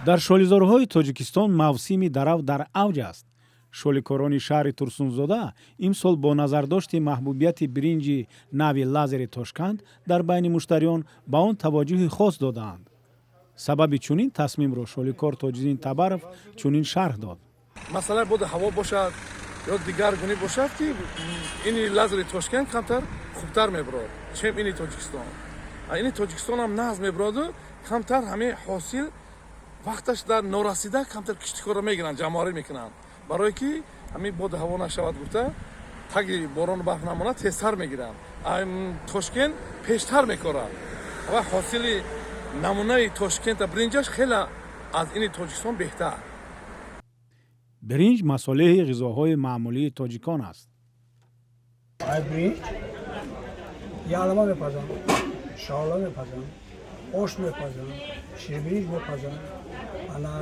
Дар шолизорҳои Тоҷикистон мавсими дарав дар авҷ аст. Шоликорони шаҳри Турсунзода имсол бо назардошти маҳбубияти биринҷи нави Лазери Тошканд дар байни муштариён ба он таваҷҷӯҳи хос додаанд. Сабаби чунин тасмимро шоликор Тоҷиддин Табаров чунин шарҳ дод. Масалан, боди ҳаво бошад ё дигаргунӣ бошад, ки ини Лазери Тошкент камтар хубтар мебурод, чем ини Тоҷикистон. Ини Тоҷикистонам нағз мебуроду, камтар ҳамин ҳосил вақташ дар норасида камтар киштикорро мегиранд, ҷамъоварӣ мекунанд, барое ки ҳамин боди ҳаво нашавад гуфта, таги борону барф намонад, тезтар мегиранд. Тошкент пештар мекорад ва ҳосили намунаи Тошкента биринҷаш хеле аз ини Тоҷикистон беҳтар. Биринҷ масолеҳи ғизоҳои маъмулии тоҷикон аст. Ай биринҷ ялма мепазам, шола мепазам, ош мепазам, ширбиринҷ мепазам. Ана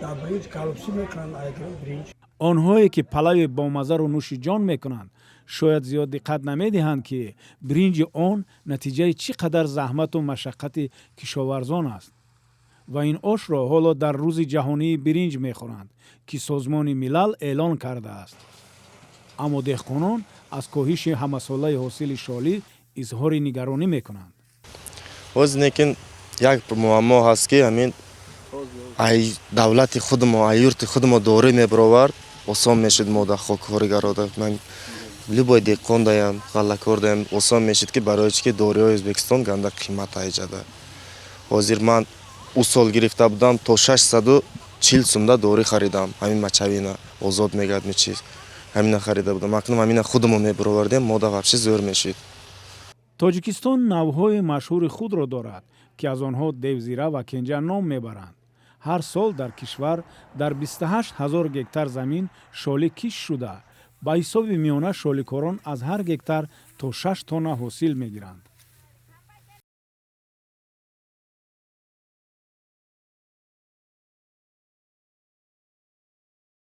дар биринҷ калубси мекунанд, ай биринҷ. Онҳое ки палави бомазару нӯши ҷон мекунанд, шояд зиёд диққат намедиҳанд, ки биринҷи он натиҷаи чӣ қадар заҳмату машаққати кишоварзон аст. Ва ин ошро ҳоло дар Рӯзи ҷаҳонии биринҷ мехӯранд, ки Созмони Милал эълон кардааст. Аммо деҳқонон аз коҳиши ҳамасолаи ҳосили шолӣ изҳори нигаронӣ мекунанд. Ҳозир лекин як муаммо ҳаст, ки ҳамин ай давлати худамо, ай юрти худамо дорӣ мебаровард, осон мешуд. Мо да хоккоригарода, ман любой деҳқон даям, ғаллакор даям осон мешуд, ки барои чӣ ки дориҳои Ӯзбекистон ганда қимат айҷада. Ҳозир ман ӯ сол гирифта будам, то 640 сумда дорӣ харидам. Ҳамин мочевина озод мегардми чиз, ҳамина харида будам. Акнун ҳамина худамо мебаровардем, мо да вообще зӯр мешуд. Тоҷикистон навъҳои машҳури худро дорад, ки аз онҳо девзира ва кенҷа ном мебаранд. Ҳар сол дар кишвар дар 28 ҳазор гектар замин шолӣ кишт шуда, ба ҳисоби миёна шоликорон аз ҳар гектар то 6 тонна ҳосил мегиранд.